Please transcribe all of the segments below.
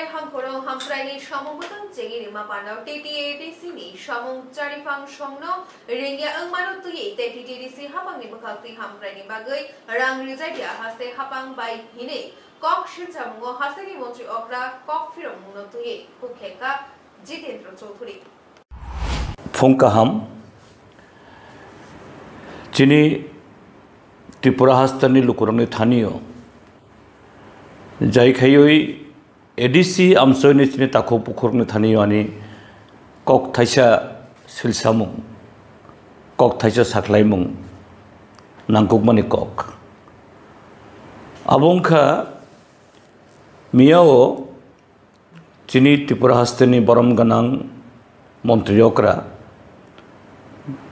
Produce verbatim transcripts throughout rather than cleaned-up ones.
Hamkhorok hamkraini samung bwtang chengwi rima pano T T A D C ni samung chariphang songno ringya wngmano twiwi tei T T A D C haphangni bwkhak twi hamkraini bagwi rang rijaiya haste haphang bai hinwi kok silchamungo hasteni montri okra kok phirokmungno twiwi hukhekha Jitendra Chowdhury. Phung kaham. Chini Tripura hasteni lukurokni thanio jai khaiwi A D C amsoini chini takhuk bukhukni thanio ani kok thaisa silsamung, kok thaisa sakhlaimung nangkukmani kok. Abo wngkha miyao chini Tripura hasteni borom gwnang montri okra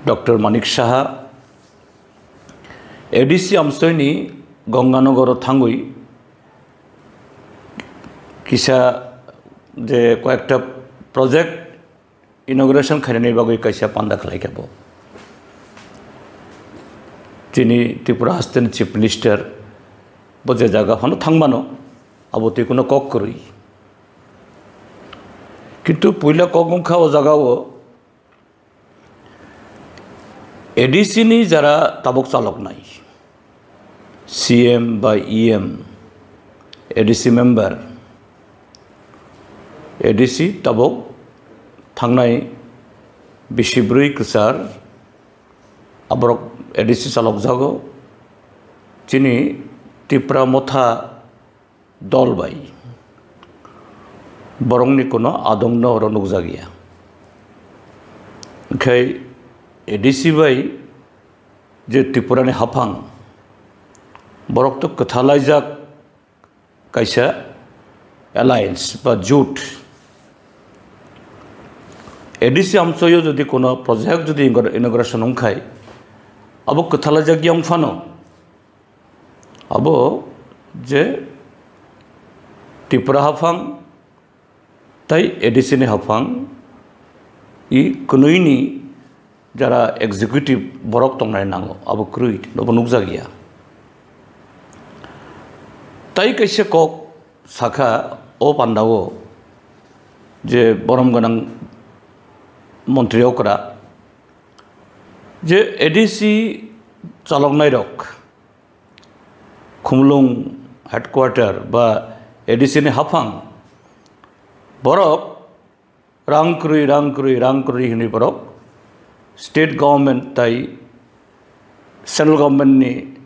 Doctor Manik Saha A D C amsoini Ganganagaro thangwi kisa je koyekta project inauguration khainani bagwi kaisa panda khlaikha bo. Chini Tripura hasteni Chief Minister bo je jaga phano thangmano, abo twi kuno kok kwrwi. Kintu puila kok wngkha o jagao A D C ni jara tabuk chaloknai, C M ba E M, A D C member, A D C tabuk thangnai bisi bwrwi kwchar, aborok A D C chalokjago. Chini Tipra Motha dol bai borokni kuno adongno oro nukjakya. Khai A D C bai je Tripurani haphang, borok to kwthalaijak kaisa alliance ba jut. A D C amsoyo jodi kuno project jodi inauguration wngkhai, abo kwthalaijak yang phano, abo je Tripura haphang tei A D C ni haphang i kwnwini jara executive borok tongnai nango, abo kwrwi nobo nukjakya. Tai kaisa kok sakha o pandao je borom gwnang montri okra je A D C chaloknairok Khumulwng headquarter ba A D C ni haphang borok rang kwrwi, rang kwrwi, rang kwrwi hwnwi borok state government tai central government ni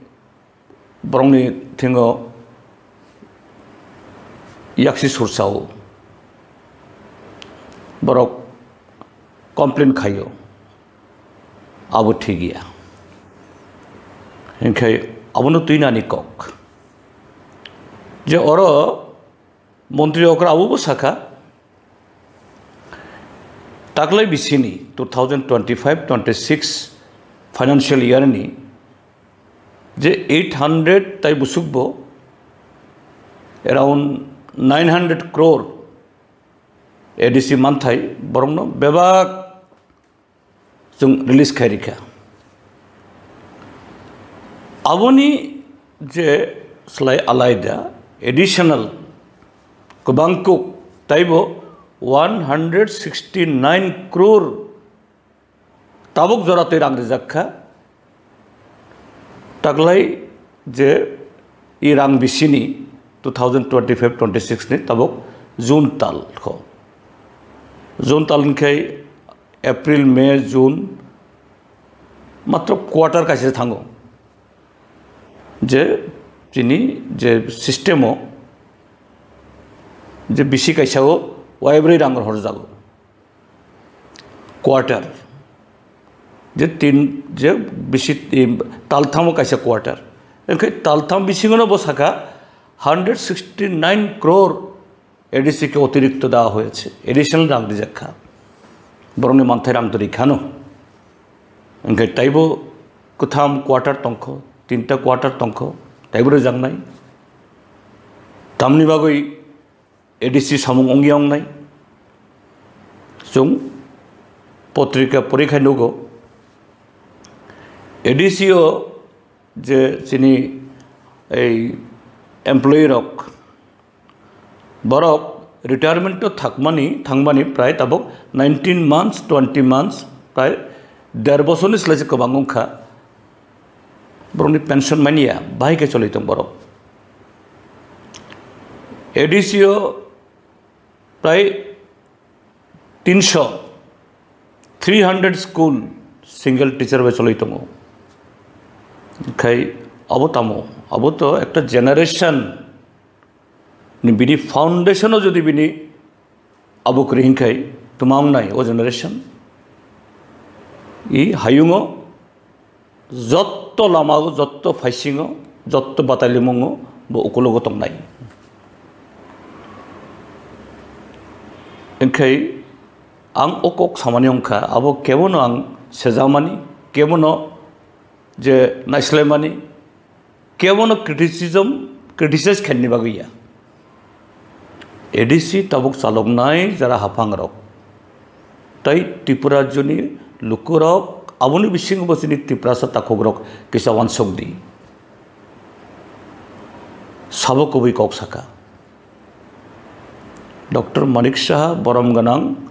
borokni thingo yaksi sursao borok complain khaio, abo thik ya. Hinkhe abono twinani kok je oro montri okra abobo sakha, taklai bisini two thousand twenty-five twenty-six financial year ni je eight hundred tai busukbo around nine hundred crore A D C manthai borokno bebak chwng release khai rikha. Aboni je slai alaida additional kwbang kuk taibo one hundred sixty nine crore tabuk jora twi rang rijak kha. Taklai je i rang bisini two thousand twenty-five twenty-six ni tabuk June tal kho. June tal hinkhe April, May, June matro quarter kaisa thango. Je chini je system o je bisi kaisa o waibrwi rang horjago. Quarter je tin je bisi talthamo kaisa quarter. Hinkhe taltham bisingono bo sakha hundred sixty nine crore A D C ke অতিরিক্ত দেওয়া হয়েছে, additional rang rijak kha, borokni manthai rang to rikhano. Hinkhe taibo kwtham quarter tongkho, tinta quarter tongkho, taibo rijaknai. Tamni bagwi A D C samung wngya wngnai. Chwng potrika porikhai nugo, A D C o je chini ei employee rok, borok Retirement to thakmani thangmani prai tabuk nineteen months, twenty months, prai der bosorni slai se kwbang wngkha. Borokni pension mania bahai khe choli tong borok. A D C o prai tinso, three hundred school single teacher bai choli tongo. Khai abo tamo, abo to ekta generation ni bini foundation o jodi bini abo kwrwi hinkhai twma wngnai o generation. I hayungo jotto lamago, jotto phaisingo, jotto batalimungo bo ukulogo tongnai. Hinkhai ang o kok samani wngkha, abo kebono ang sejakmani, kebono je naislaimani, kebono criticism, criticize khaini bagwi ya. A D C tabuk chaloknai jara haphangrok tei Tripura rajyoni lukurok, aboni bisingo bo chini Tiprasa takhukrok kisa uansuk di. Sabo kubui kok saka. Doctor Manik Saha borom gwnang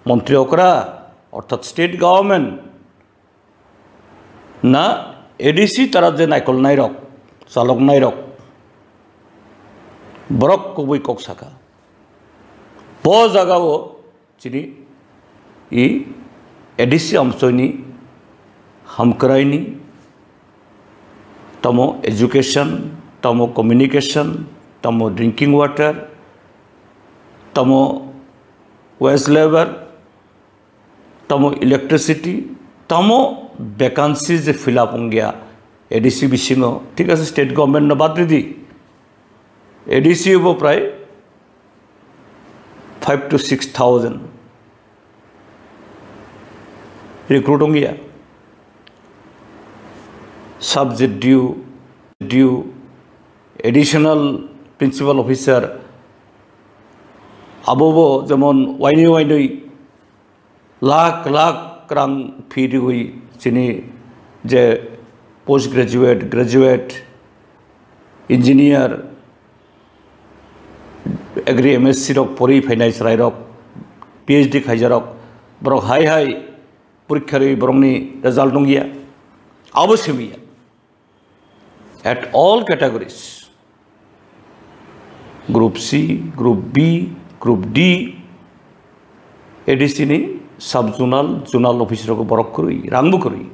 montri okra, orthat state government na A D C tara je naikolnairok, chaloknairok, borok kubui kok saka. Bo jagao chini i A D C amchoini hamkraini tamo education, tamo communication, tamo drinking water, tamo wage labour, tamo electricity, tamo vacancy je fill up wngya A D C bisingo, thik ase, state government no bad ridi, A D C bo prai five to six thousand recruit wngya, sub Z D O, D O, additional principal officer, abo bo jemon wainwi wainwi lakh lakh rang fee riwi chini je post graduate, graduate, engineer, agri M S C rok pori phainai chwrairok, P H D khaijarok, borok hai hai porikha rwi borokni result wngya, abo simiya. At all categories, Group C, Group B, Group D, A D C ni sub zonal, zonal office rok borok kwrwi, rang bo kwrwi,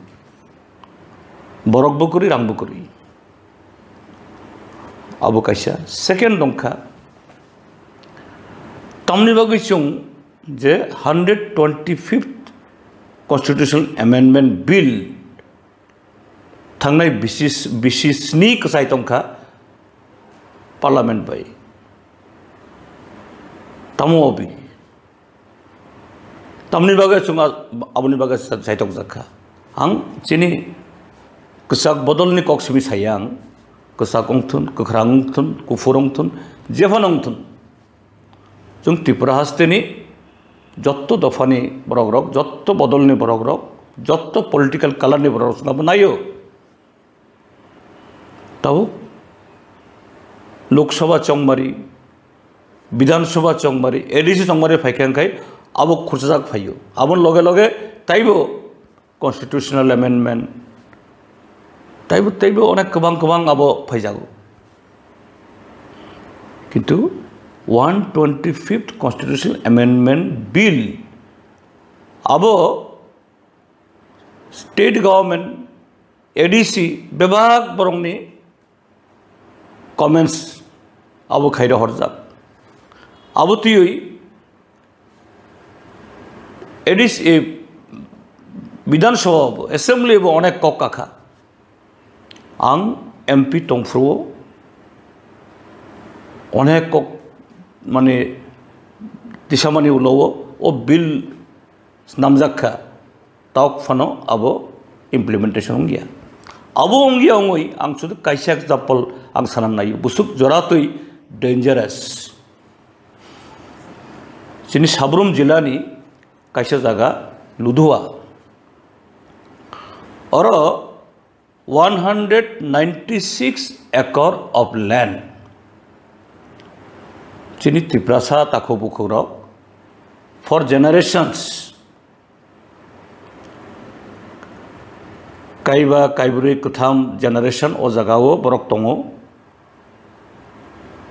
borok bo kwrwi, rang bo kwrwi. Abo kaisa. Second dongkha, tamni bagwi chwng je hundred twenty fifth Constitutional Amendment Bill thangnai bisi, bisi sni kwchai tongkha Parliament bai. Tamo obi. Tamni bagwi chwng a-, aboni bagwi sa-, saitok jakha. Ang chini kwchak bodolni kok simi saya ang. Kwchak wngthun, kwkhrang wngthun, kuphur wngthun, jephano wngthun. Chwng Tripura hasteni jotto dophani borokrok, jotto bodolni borokrok, jotto political colorni borokrok chwng abo naio. Tabuk Lok Sabha chongmari, Bidhan Sabha chongmari, A D C chongmari phaikha wngkhai abo khurchajak phaio. Aboni loge loge taibo constitutional amendment, taibo, taibo onek kwbang kwbang abo phaijago. Kintu one twenty fifth Constitutional Amendment Bill abo state government, A D C bebak borokni comments abo khairo horjak. Abo twiwi A D C, eh, Bidhan Sabha bo, Assembly bo onek kok kakha. Ang M P tongphuru onek kok, mane, tisamani ulo o, o bill snamjak kha, tok phano abo implementation wngya. Abo wngya wngwi ang sudu kaisa example ang sanam naio, busuk joratwi dangerous. Chini Sabrum jilani kaisa jaga Ludhua, oro one hundred ninety six acre of land. Chini Tiprasa takhuk bukhukrok for generations, kaiba, kaibrwi, kwtham generation o jagao borok tongo.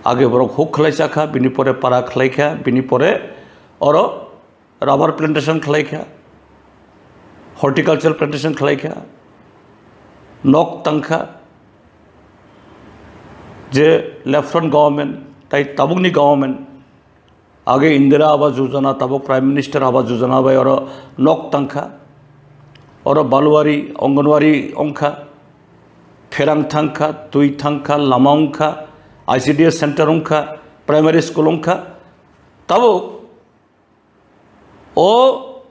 Age borok huk khlai chakha, bini pore para khlai kha, bini pore oro rubber plantation khlai kha, horticulture plantation khlai kha, nok tang kha, je left front government tai tabukni government, age Indira Awas Yojana, tabuk Prime Minister Awas Yojana bai oro nok tang kha, oro balwari, Anganwadi wng kha, pherang thang kha, twi thang kha, lama wng kha, I C D S center wng kha, primary school wng kha, tabuk o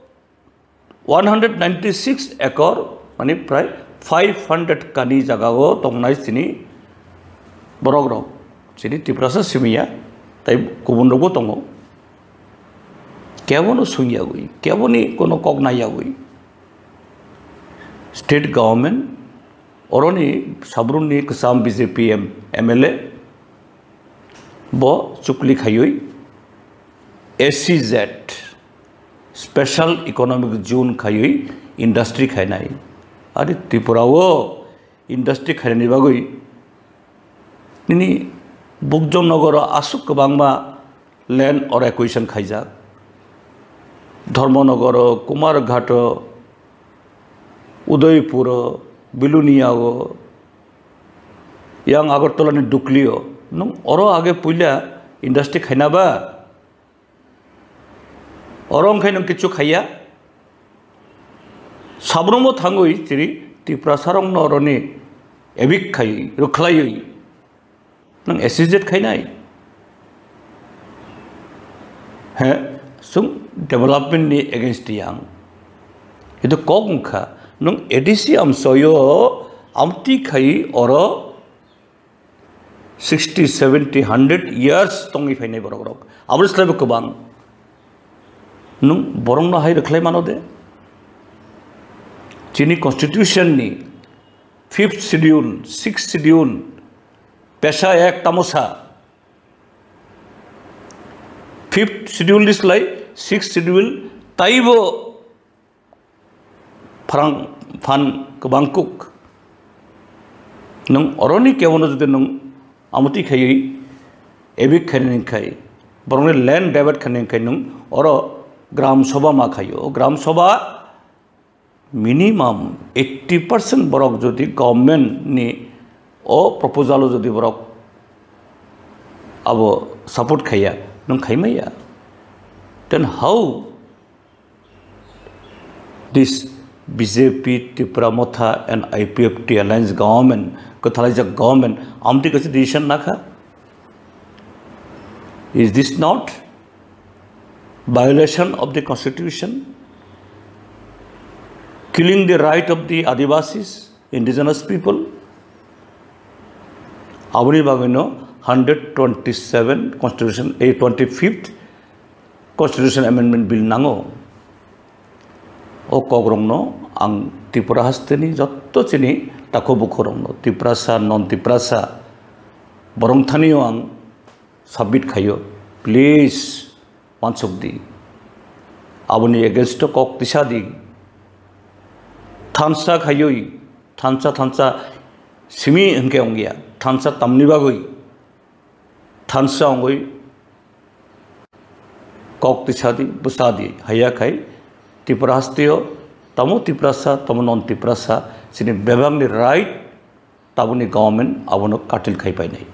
one hundred ninety six acre, mani prai five hundred kani jagao tongnai chini borok rok, chini Tiprasa simi ya, tai kubun rokbo tongo. Kebono sung yagwi, keboni kono kok nai yagwi. State government oroni sabrumni kwcham B J P M-, M L A bo chukli khaiwi S E Z, Special Economic Zone khaiwi industry khainai. Ari Tripura o industry khainani bagwi nini Bukjong Nogoro aswk kwbangma land or acquisition khaijak. Dharmanagar o, Kumarghat o, Udaipur o, Belonia o, yang Agartala ni Dukli o. Nwng oro age puila industry khaina ba? Oro wngkhe nwng kichu khaiya. Sabromo thangwi chiri Tiprasa rokno oroni evict khaiwi, rwkhlaiwi. Nwng S E Z khainai? He, chwng development ni against yang. Itu kok wngkha, nwng A D C amsoyo amtwi khai oro sixty, seventy, hundred years tongwi phainai borok rok. Aboni slaibo kwbang. Nwng borokno hai rwkhlai mano de? Chini constitution ni fifth schedule, sixth schedule, Pesa Act tamo sa? Fifth schedule ni slai sixth schedule taibo phrang phan kwbang kuk. Nwng oroni kebono jodi nwng amtwi khaiwi evict khainani khai, borokni land divert khainani khai nwng oro Gram Sabha ma khaio. O Gram Sabha minimum eighty percent borok jodi government ni o proposal o jodi borok abo support khaiya, nwng khaimaya, then how this B J P, Tipra Motha and I P F T alliance government, kwthalaijak government, amtwi kaisa decision nakha? Is this not violation of the constitution? Killing the right of the Adivasis, indigenous people? Aboni bagwino hundred twenty-seven constitution, ei twenty-fifth constitution amendment bill nango. O kokrokno ang Tripura hasteni jotto chini takhu bukhurokno, Tiprasa, non Tiprasa, borong thanio ang submit khaio. Please, wansuk di. Aboni against o kok tisa di. Thansa khaioi, thansa, thansa simi hwnkhe wngya. Thansa tamni bagwi thansa wngwi kok tisa di, bwsa di. Haiya khai Tripura hasteo tamo Tiprasa, tamo non Tiprasa, chini bebakni right tabukni government abono curtail khai painai.